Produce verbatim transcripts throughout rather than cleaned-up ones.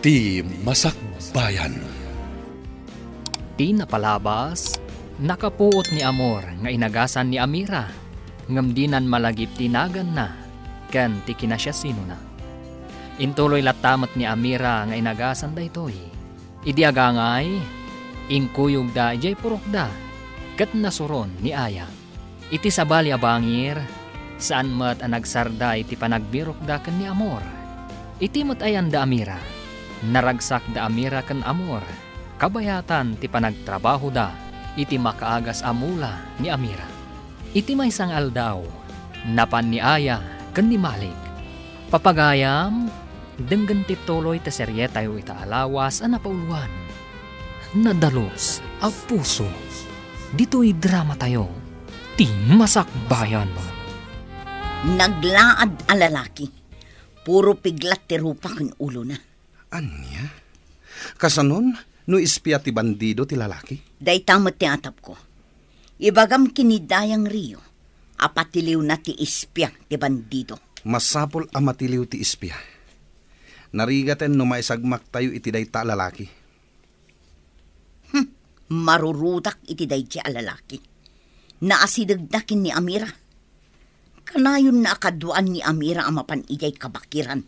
Ti Masakbayan. Ti napalabas, nakapuot ni Amor nga inagasan ni Amira, ngem dinan malagip ti naganna ken ti kinasiasinona. Intuloy latta met ni Amira nga inagasan daytoy. Idi agangay, inkuyogda idiay purokda ket nasuron ni Aya. Iti sabali a bangir, saan met a nagsarda iti panagbirokda ken ni Amor. Iti met ayan da Amira, naragsak da Amira ken Amor, kabayatan ti panagtrabahoda iti makaagas a mula ni Amira. Iti maysa nga aldaw, napan ni Aya ken ni Malik. Papagayam, denggen ti tuloy ti serietayo ita a lawas a napauluan, Nadalus a Puso. Ditoy dramatayo, Ti Masakbayan. Naglaad a lalaki. Puro piglat ti rupa ken ulona. Ania? Kasanon no espia ti bandido ti lalaki? Dayta met ti atapko. Ibagam ken ni Dayang Rio a patiliwna ti espia ti bandido. Masapul a matiliw ti espia. Narigaten no maisagmaktayo iti dayta a lalaki. Hmm, marurudak iti daydiay a lalaki. Naasidegda ken ni Amira. Kanayonna a kaduaan ni Amira a mapan idiay kabakiran.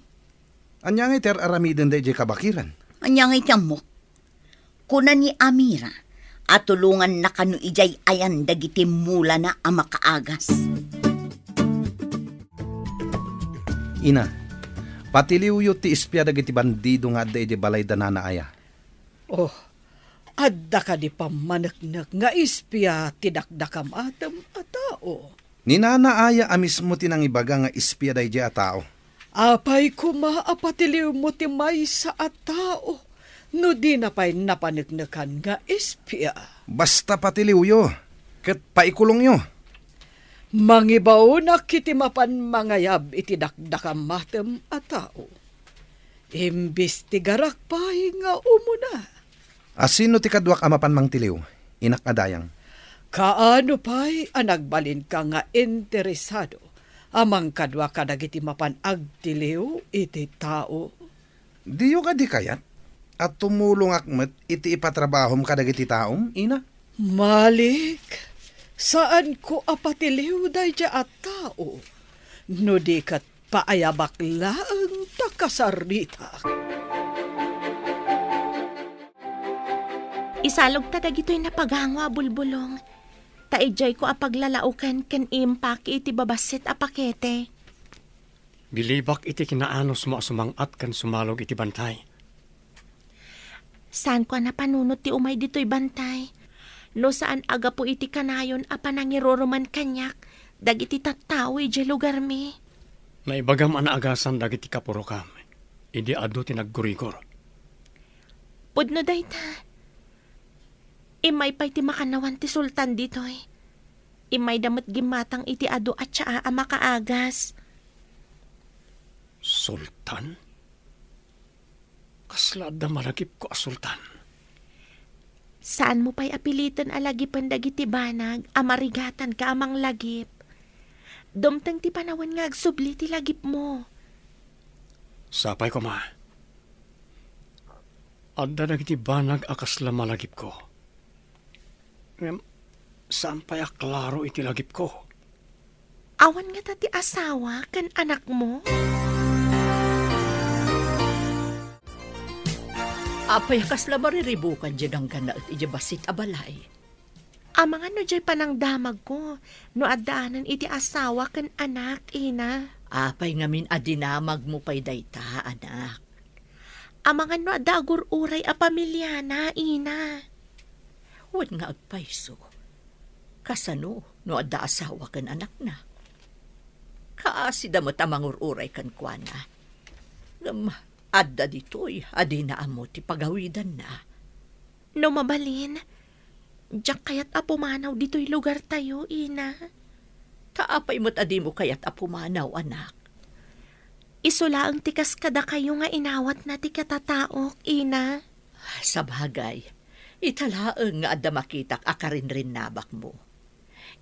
Ania ngay ti ar-aramidenda idiay kabakiran? Ania ngay ti ammok? Kuna ni Amira a tulonganna kano idiay ayan dagiti mulana a makaagas. Ina, patiliwyo ti espia dagiti bandido nga adda idiay balay da Nana Aya. Oh, adda kadi pammaneknek nga espia ti dakdakamatem a tao? Ni Nana Aya a mismo ti nangibaga nga espia daydiay a tao. Apay koma a patiliwmo ti maysa a tao no dina pay napaneknekan nga espia? Basta patiliwyo, ket paikulongyo. Mangibaonak iti mapan mangayab iti dakdakamatem a tao. Imbestigarak pay nga umuna. A sino ti kaduak a mapan mangtiliw, inak a dayang? Kaano pay a nagbalinka nga interesado a mangkadua kadagiti mapan agtiliw iti tao? Diyo kadi kayat a tumulongak met iti ipatrabahom kadagiti taom, ina? Malik, saanko a patiliw daydiay a tao no di ket paayabak laeng ta kasaritak. Isalogta dagitoy napagango a bulbulong, ta idiayko a paglalaoken ken impaki iti babassit a pakete. Bilibak iti kinaanusmo a sumang-at ken sumalog iti bantay. Saanko a napanunot ti umay ditoy bantay, no saan a gapu iti kanayon a panangiruruman kaniak dagiti tattao idiay lugarmi. Naibagam a naagasan dagiti kapurokam idi adu ti naggurigor. Pudno dayta, immay pay ti makannawan ti sultan ditoy. Immayda met gimmatang iti adu a tsaa a makaagas. Sultan? Kasla adda malagipko a sultan? Saanmo pay a piliten a lagipen dagiti banag a marigatanka a manglagip. Dumteng ti panawen nga agsubli ti lagipmo. Sapay koma. Adda dagiti banag a kasla malagipko. Ngem, saan pay a klaro iti lagipko. Awan ngata ti asawa ken anakmo? Apay a kasla mariribukan diay nanggannaet idiay bassit a balay? Amangan no diay panangdamagko, no addaanen iti asawa ken anak, ina. Apay ngamin a dinamagmo pay dayta, anak? Amangan no adda agur-uray a pamiliana, ina. Wen nga agpayso, kasano no adda asawa ken anakna? Kaasida met a mangur-uray kenkuana. Ngem adda ditoy a dina ammo ti pagawidanna. No mabalin, diak kayat a pumanaw ditoy lugartayo, ina. Ta apay met a dimo kayat a pumanaw, anak? Isu laeng ti kas kadakayo nga inawatna ti katataok, ina. Sabagay, ita laeng nga adda makitak a karinrinnabakmo.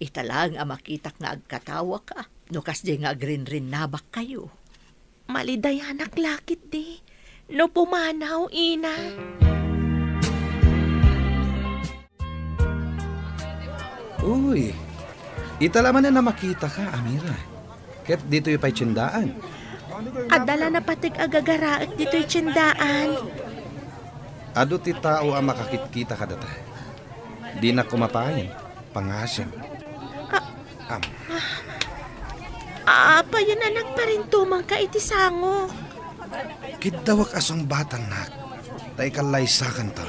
Ita laeng a makitak nga agkatawaka no kasdiay nga agrinrinnabakkayo. Malidayanak la ketdi, No pumanaw, ina. Uy, ita la manen a makitaka, Amira. Ket ditoy pay tiendaan. Adda la napateg a gagaraek ditoy tiendaan. Adu ti tao a makakitkita kadata. Dina koma payen pangasem. Ah, Am. Apayen a nagparintumangka iti sangok? Kiddawek a sungbatannak, ta ikallaysakanto.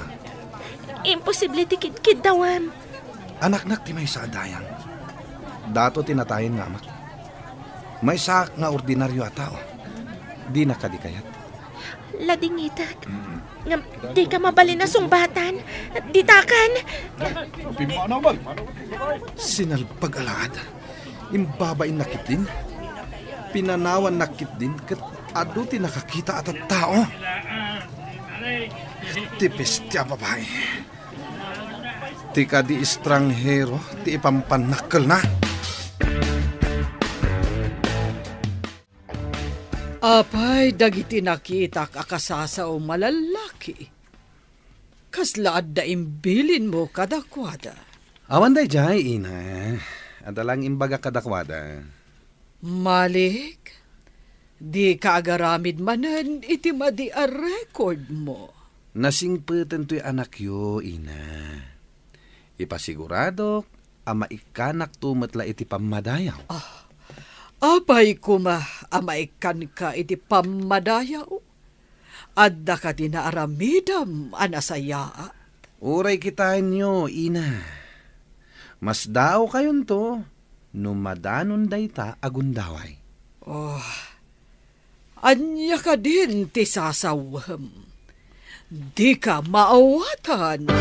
Imposible ti kidkiddawem. Anaknak ti maysa a dayang. Dato ti natayen nga amak. Maysaak nga ordinario a tao. Dina kadi kayat? Ladingitek. Ngem dika mabalin a sungbatan. Ditaken. Sinalbag a laad. Imbabainnak ketdin. Pinanawannak ketdin ket adu ti nakakita a tattao. Ti peste a babai. Ti kadi estranghero ti ipampannakkelna. Apay dagiti nakitak a kasasaom a lallaki? Kasla adda imbilinmo kadakuada? Awan daydiay, ina. Adda lang imbagak kadakuada. Malik, dika agaramid manen iti madi a record mo. Nasingpeten toy anakyo, ina. Ipasiguradok a maikkanakto met la iti pammadayaw. Ah, apay koma a maikkanka iti pammadayaw? Adda kadi naaramidam a nasayaat? Uray kitaenyo, ina. Masdaawkayonto no madanon dayta a gundaway. Oh, ania kadin ti sasawem? Dika maawatan.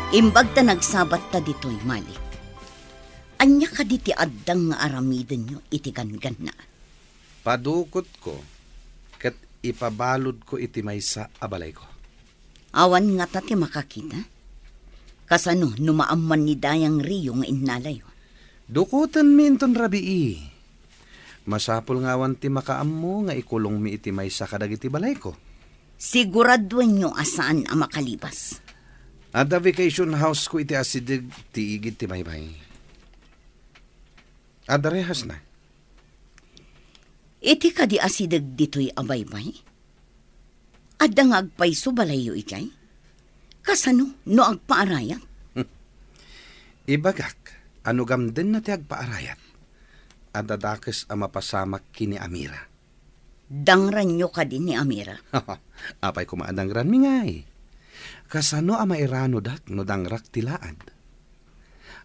Imbag ta nagsabatta ditoy, Malik. Ania kadi ti addang nga aramidenyo iti ganggannaet? Padukotko ket ipabaludko iti maysa a balayko. Awan ngata ti makakita? Kasano no maamman ni Dayang Rio nga innalayo? Dukotenmi inton rabii. Masapul nga awan ti makaammo nga ikulongmi iti maysa kadagiti balayko. Siguraduenyo a saan a makalibas. Adda vacation house ko iti asideg ti igid ti baybay. Adda rehasna. Iti kadi asideg ditoy a baybay? Adda nga agpayso balayyo idiay? Kasano no agpaarayat? Ibagak a no gamdenna ti agpaarayat, adda dakes a mapasamak ken ni Amira. Dangranyo kadi ni Amira? Apay koma a dangranmi ngay? Kasano a mairanodak no dangrak ti laad?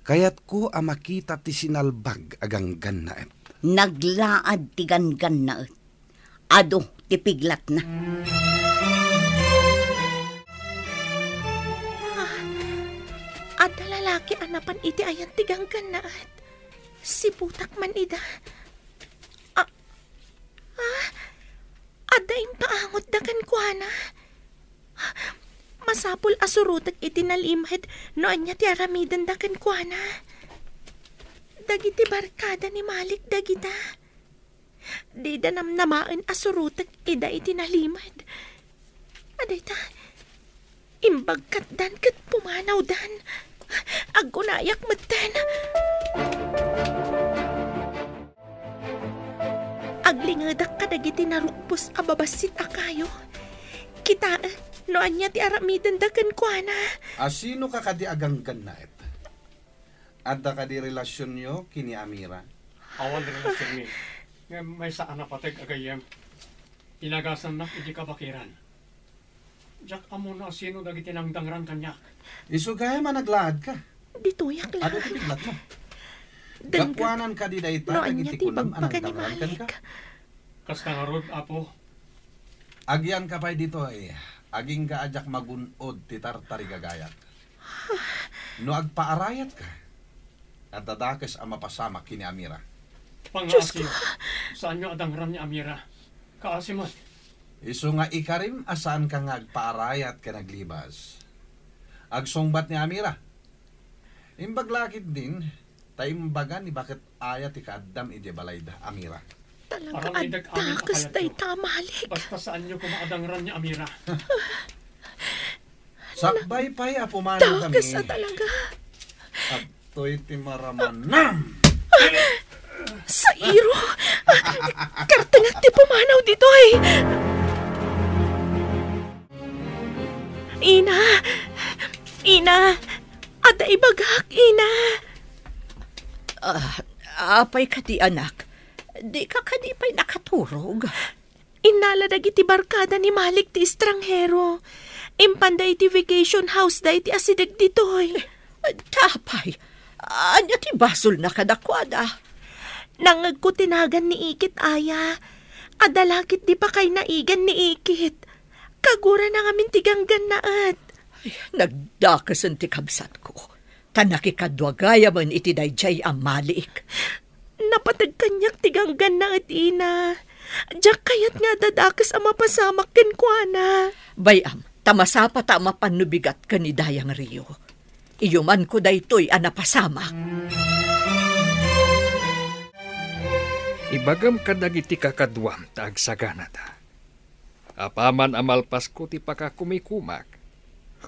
Kayatko a makita ti sinalbag a ganggannaet. Naglaad ti ganggannaet. Adu ti piglatna. Ah, adda lalaki a napan iti ayan ti ganggannaet. Siputak man ida. Ah, ah, adda impaangotda kenkuana. Masapul a surotek iti nalimed no ania ti aramidenda kenkuana. Dagiti barkada ni Malik dagita. Dida namnamaen a surotek ida iti nalimed. Adayta, imbagkatdan ket pumanawdan. Agunayak metten. Aglingedak kadagiti narukbos a babassit a kayo. Kitaek no ania ti aramidenda kenkuana. Asino ka kadi a ganggannaet? Adda kadi relasionyo ken ni Amira? Awan relasionmi. Ngem maysa a napateg a gayyem. Inagasannak idi kabakiran. Diak ammo no asino dagiti nangdangran kaniak. Isu gayam a naglaadka. Ditoyak laeng. Adu ti piglatmo. Dengngek. Gapuanan kadi dayta no ania dagiti ti kunam a ibagbaga ni nangdangran kenka? Malik. Kasta ngarud, Apo. Agyanka pay ditoy, agingga a diak magun-od ti tartarigagayak. No agpaarayatka, adda dakes a mapasamak ken ni Amira. Dios ko! Pangngaasim, saanyo a dangran ni Amira. Kaasi met. Isu nga ikarim a saanka nga agpaarayat ken aglibas. Agsungbat ni Amira. Imbag la ketdin, ta imbaga ni baket aya ti kaaddam idiay balayda, Amira. Talaga, adda kas dayta a Malik. Basta saanyo koma a dangran ni Amira. Sakbay pay a pumanaw kami. Dakes a talaga. Adtoy ti maramanam. Sairo! Kartengak ti pumanaw ditoy! Ina! Ina! Adda ibagak, Ina! Ah, apay kadi, anak? Dika kadi pay nakaturog? Innala dagiti barkada ni Malik ti estranghero. Impanda iti vacation house da iti asideg ditoy. Apay, ania ti basolna kadakuada? Nangngegko ti nagan ni Ikit, aya. Adda la ketdi pakaynaigan ni Ikit. Kagurana ngamin ti ganggannaet. Ay, nagdakesen ti kabsatko. Ta nakikadua gayamen iti daydiay a Malik. Napateg kaniak ti ganggannaet, Ina. Diak kayat nga adda dakes a mapasamak kenkuana. Bay-am, ta masapata a mapan no bigat ken ni Dayang Rio. Iyumanko daytoy a napasamak. Ibagam kadagiti kakaduam ta agsaganata. Apaman a malpasko ti pakakumikumak,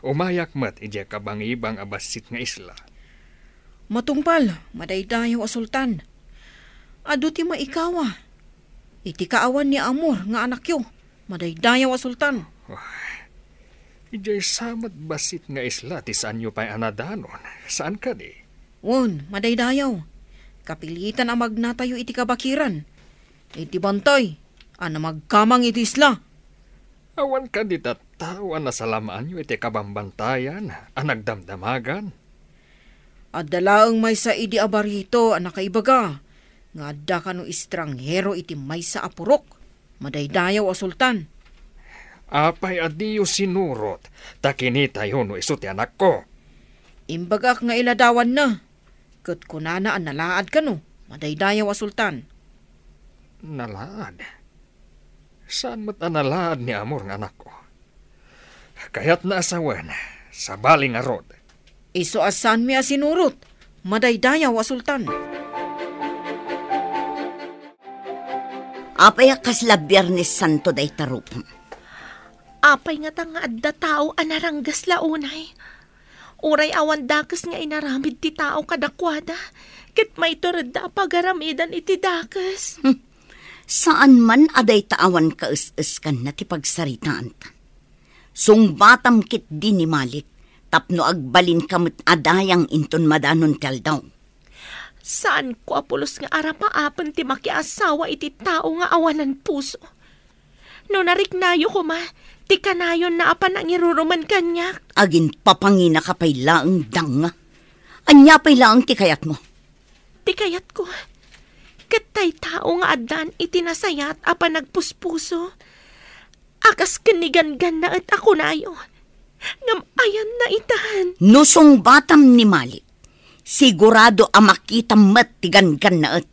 umayak met idiay kabangibang a bassit nga isla. Matungpal, madaydayaw a sultan. Adu ti maikawa. Iti kaawan ni Amor nga anakyo, madaydayaw a sultan. Idiay sa met bassit nga isla ti saanyo pay a nadanon, saan kadi? Wen, madaydayaw. Kapilitan a magnatayo iti kabakiran. Iti bantay a namagkamang iti isla. Awan kadi tattao a nasalamaanyo iti kabambantayan a nagdamdamagan? Adda laeng maysa idi a barito a nakaibaga nga adda kano estranghero iti maysa a purok, madaydayaw a sultan. Apay a diyo sinurot ta kinitayo no isu ti anakko? Imbagak nga iladawanna. Ket kunana a nalaad kano, madaydayaw a sultan. Nalaad? Saan met a nalaad ni Amor nga anakko? Kayatna a sawen, sabali ngarud. Isu a saanmi a sinurot, madaydayaw a sultan. Apay a kasla Biernes Santo dayta rupam? Apay ngata nga adda tao a naranggas la unay? Uray awan dakes nga inaramid ti tao kadakuada, ket maituredda a pagaramidan iti dakes. Hmm. Saan man a dayta awan kaes-eskanna ti pagsaritaanta. Sungbatam ketdi ni Malik tapno agbalinka met a dayang inton madanon ti aldaw. Saanko a pulos nga arapaapen ti makiasawa iti tao nga awanan puso. No nariknayo koma ti kanayonna a panangirurumen kaniak. Aginpapanginaka pay laeng, danga. Ania pay laeng ti kayatmo? Ti kayatko, ket tay tao nga addan iti nasayaat a panagpuspuso, a kas ken ni ganggannaet a kunayo, ngem ayanna itan. No sungbatam ni Malik, sigurado a makitam met ti ganggannaet.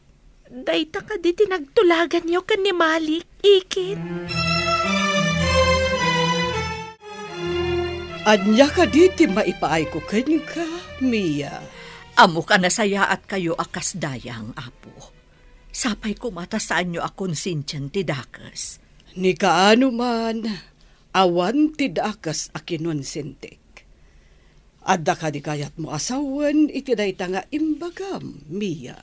Dayta kadi ti nagtulaganyo ken ni Malik, Ikit? Ania kadi ti maipaayko kenka, Mia? Ammok a nasayaatkayo a kas dayang, Apo. Sapay koma ta saanyo a konsensian ti dakes. Ni kaano man, awan ti dakes a kinonsentik. Adda kadi kayatmo a sawen iti dayta nga imbagam, Mia?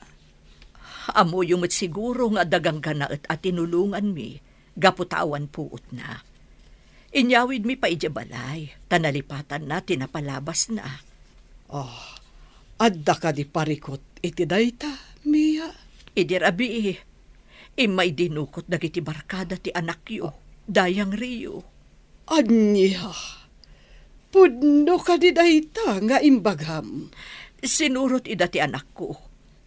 Ammoyo met siguro nga adda ganggannaet a tinulonganmi gapu ta awan puotna. Inyawidmi pay idiay balay, ta nalipatanna ti napalabasna. Ah, adda kadi parikut iti dayta, Mia? Idi rabii, immay dinukot dagiti barkada ti anakyo, Dayang Rio. Ania? Pudno kadi dayta nga imbagam? Sinurot ida ti anakko,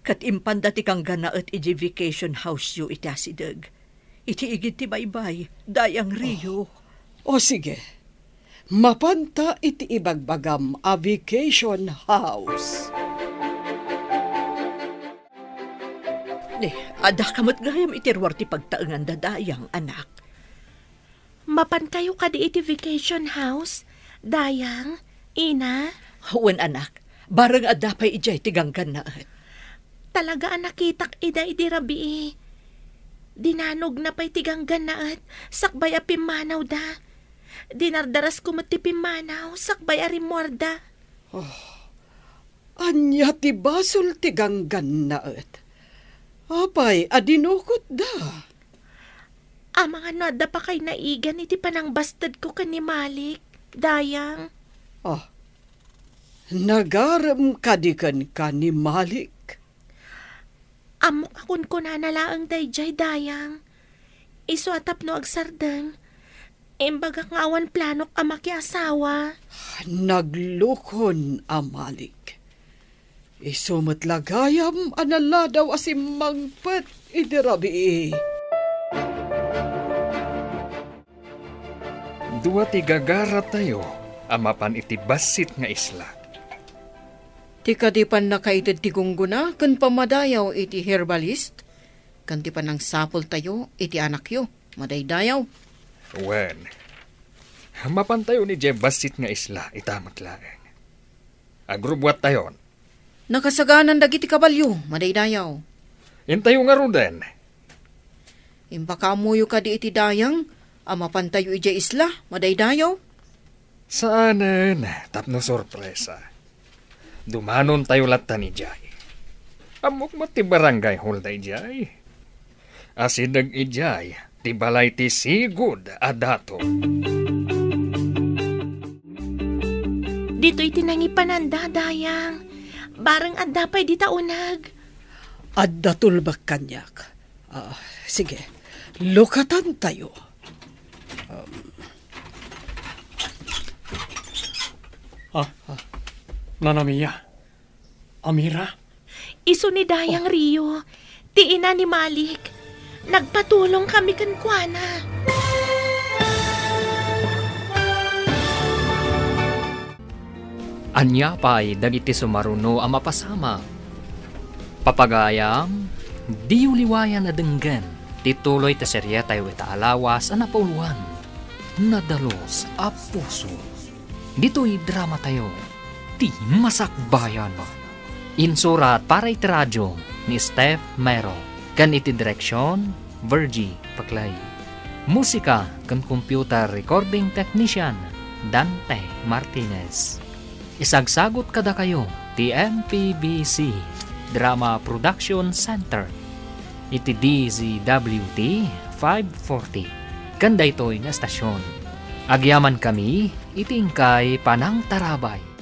ket impanda ti ganggannaet idiay vacation house-yo iti asideg. Iti igid ti baybay, Dayang Rio. O, o, sige. Mapanta iti ibagbagam a vacation house. Ni, adda ka met gayam iti ruar ti pagtaenganda, Dayang, anak. Mapankayo kadi iti vacation house, Dayang, Ina? Wen, anak. Bareng adda pay idiay ti ganggannaet. Talaga a nakitak ida idi rabii. Dinanogna pay ti ganggannaet sakbay a pimmanawda. Dinardarasko met ti pimmanaw sakbay a rimmuarda. Oh, ania ti basol ti ganggannaet? Apay a dinukotda? Amangan no adda pakay naigan iti panangbastedko ken ni Malik, Dayang. Ah, nagarem kadi kenka ni Malik? Ammok a kunkunana laeng daydiay, Dayang. Isu a tapno agsardeng, imbagak nga awan planok a makiasawa. Naglukon a Malik. Isu met la gayam a naladaw a simmangpet idi rabii. Dua ti gagaratayo a mapan iti bassit nga isla. Ti kadi pannakaited ti gunggona ken pammadayaw iti herbalist, ken ti panangsapultayo iti anakyo, madaydayaw. Wen, mapantayo idiay bassit nga isla ita met laeng. Agrubbuattayon. Nakasaganan dagiti kabalio, madaydayaw. Intayo ngaruden. Impakaammoyo kadi iti Dayang a mapantayo idiay isla, madaydayaw? Saanen, tapno sorpresa. Dumanontayo lattan idiay. Ammok met ti barangay hall daydiay. Asideg idiay ti balay ti sigud a dato. Ditoy ti nangipananda, Dayang. Bareng adda pay dita uneg. Adda tulbek kaniak. Ah, sige, lukatantayo. Um. Ah, ah, Nana Mia. Amira? Isu ni Dayang Rio, ti ina ni Malik. Nagpatulong kami kenkuana. Ania pay dagiti sumaruno a mapasamak? Papagayam, diyo liwayan a denggen ti tuloy ti serietayo ita a lawas a napauluan, Nadalus a Puso. Ditoy dramatayo, ti Masakbayan. Insurat para iti radio ni Steph Mero, ken iti direksion, Virgie Paclay. Musika ken computer recording technician, Dante Martinez. Isagsagut kadakayo ti M P B C Drama Production Center iti D Z W T five forty, ken daytoy nga estasion. Agyamankami iti inkay panangtarabay.